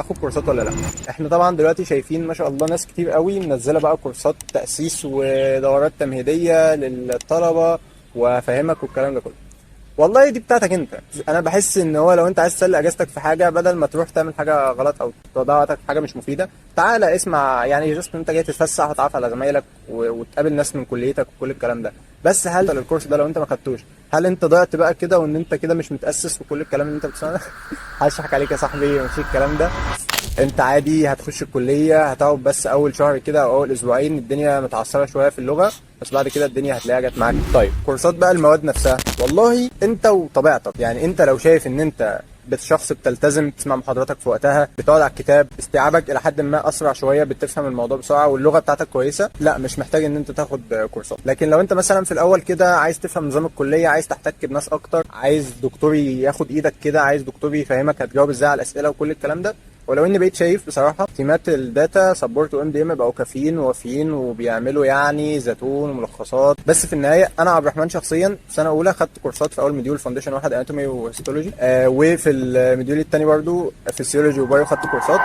اخد كورسات ولا لا؟ احنا طبعا دلوقتي شايفين ما شاء الله ناس كتير قوي منزله بقى كورسات تاسيس ودورات تمهيديه للطلبة وافهمك والكلام ده كله. والله دي بتاعتك انت. انا بحس ان هو لو انت عايز تسلي اجازتك في حاجه، بدل ما تروح تعمل حاجة غلط او تضيع وقتك في حاجة مش مفيده، تعالى اسمع. يعني just انت جاي تتفسح وتتعرف على زمايلك وتقابل ناس من كليتك وكل الكلام ده. بس هل الكورس ده لو انت ما خدتوش، هل انت ضعت بقى كده وان انت كده مش متاسس وكل الكلام اللي انت بتسمعه ده؟ هشحك عليك يا صاحبي، مفيش الكلام ده. انت عادي هتخش الكليه، هتقعد بس اول شهر كده او اول اسبوعين الدنيا متعثره شوية في اللغه، بس بعد كده الدنيا هتلاقيها جت معاك. طيب كورسات بقى المواد نفسها، والله انت وطبيعتك. يعني انت لو شايف ان انت شخص بتلتزم تسمع محاضراتك في وقتها، بتقعد على الكتاب، استيعابك الى حد ما اسرع شويه، بتفهم الموضوع بسرعه، واللغة بتاعتك كويسه، لا مش محتاج ان انت تاخد كورسات. لكن لو انت مثلا في الاول كده عايز تفهم نظام الكليه، عايز تحتك بناس اكتر، عايز دكتور ياخد ايدك كده، عايز دكتور يفهمك هتجاوب ازاي على الاسئلة وكل الكلام ده، ولو اني بقيت شايف بصراحة تيمات ال data support و MDM بقوا كافيين ووافيين وبيعملوا يعني زيتون وملخصات. بس في النهاية انا عبد الرحمن شخصيا سنة اولى خدت كورسات في اول module foundation 1 anatomy و histology، وفي ال module الثاني برضو physiology و bio خدت كورسات.